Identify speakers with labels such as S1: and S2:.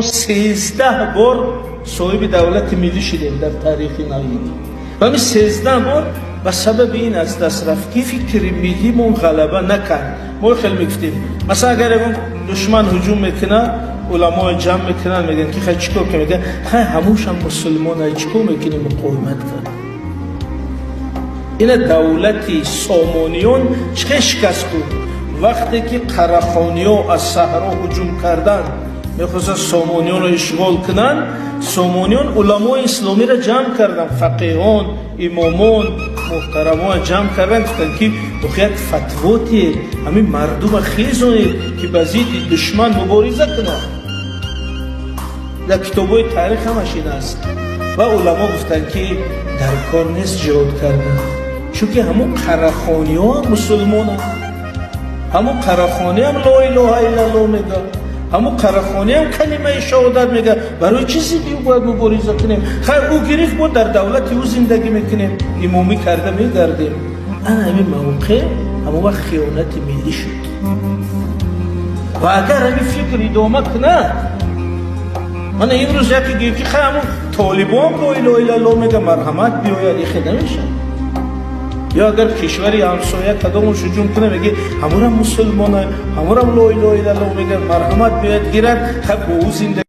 S1: 13 бор соҳиби давлати миллӣ шидем дар таърихи навин ва ҳамин 13 бор ба сабаби ин аз даст рафт, ки фикри миллимон ғалаба накард. Мо хеле мегуфтем, масалан, агар ягон душман ҳуҷум мекунад, уламои ҷамъ мекунанд, мегӯянд, ки хай, чӣ кор кунем? Мегӯянд: хай, ҳамушам мусулмон, чӣ кор мекунем? Муқовимат кард. Ина давлати Сомониён чӣ хел шикаст хӯрд? Вақте ки қарахониё аз саҳро ҳуҷум карданд, мехостанд Сомониёнро ишғол кунанд, Сомониён уламои исломиро ҷамъ карданд, фақеҳон, имомон, муҳтарамон ҷамъ карданд, гуфтанд, ки охи, як фатво тиед, ҳамин мардума хезонед, ки ба зидди душман мубориза кунанд. Дар китобҳои таърих ҳамаш ин аст. Ва уламо гуфтанд, ки дар кор нест ҷиҳод кардан, чунки ҳамун қарахониҳо мусулмонанд, ҳамун қарахониам ло илоҳа иллаллоҳ мега, ҳамун қарахониам калимаи шаҳодат мега. Барои чӣ зидди ӯ бояд мубориза кунем? Хайр, ӯ гирифт, мо дар давлати ӯ зиндагӣ мекунем, имомӣ карда мегардем. Ана ҳамин мавқеъ, ҳамон вақт хиёнати миллӣ шуд. Ва агар ҳамин фикр идома кунад, мана имрӯз яке гӯё, ки хай, ҳамун толибон ло илоҳа иллаллоҳ мега, марҳамат, биёяд, ихе намешавад. Ё агар кишвари ҳамсоя кадомаш ҳуҷум кунад, меги ҳамурам мусулмона, ҳамурам ло илоҳа иллаллоҳ мега, марҳамат, биёяд, гирад, хай, бо ӯ зинда.